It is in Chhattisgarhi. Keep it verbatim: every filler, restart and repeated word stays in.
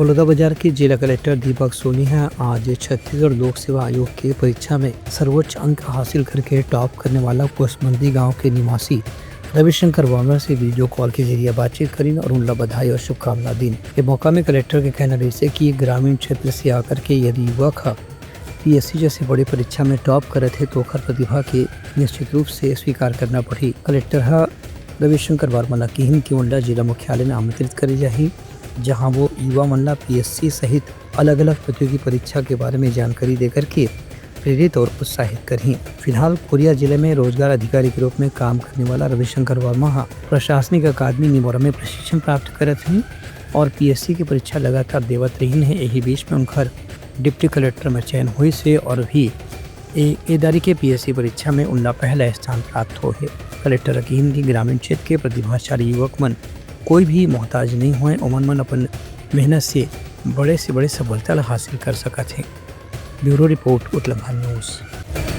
बलौदाबाजार के जिला कलेक्टर दीपक सोनी ह आज छत्तीसगढ़ लोक सेवा आयोग के परीक्षा में सर्वोच्च अंक हासिल करके टॉप करने वाला कुसमुंदी गांव के निवासी रविशंकर वर्मा से वीडियो कॉल के जरिए बातचीत करिन और उनला बधाई और शुभकामना दीन। ये मौका में कलेक्टर के कहना रहिसे कि ग्रामीण क्षेत्र से आकर के यदि युवक ह पीएससी जैसे बड़े परीक्षा में टॉप करत हे, तो ओखर प्रतिभा के निश्चित रूप से स्वीकार करना पड़ही। कलेक्टर ह रविशंकर वर्मा ला किहिन कि उनला जिला मुख्यालय में आमंत्रित करे जाही, जहां वो युवा मन ला पीएससी सहित अलग-अलग प्रतियोगी परीक्षा के बारे में जानकारी देकर के प्रेरित और उत्साहित करही। फिलहाल कोरिया जिले में रोजगार अधिकारी के रूप में काम करने वाला रविशंकर वर्मा ह प्रशासनिक अकादमी निमोरा में प्रशिक्षण प्राप्त करत हे और पीएससी की परीक्षा लगातार देवत रहिन हे। यही बीच में उनकर डिप्टी कलेक्टर में चयन होइस हे और भी ए, ए दारी के पीएससी परीक्षा में उनला पहला स्थान प्राप्त हो हे। कलेक्टर ह किहिन कि ग्रामीण क्षेत्र के प्रतिभाशाली युवक मन कोई भी मोहताज नहीं होए, ओमन मन अपन मेहनत से बड़े से बड़े सफलता ला हासिल कर सकत हे। Bureau report, Uttarakhand news.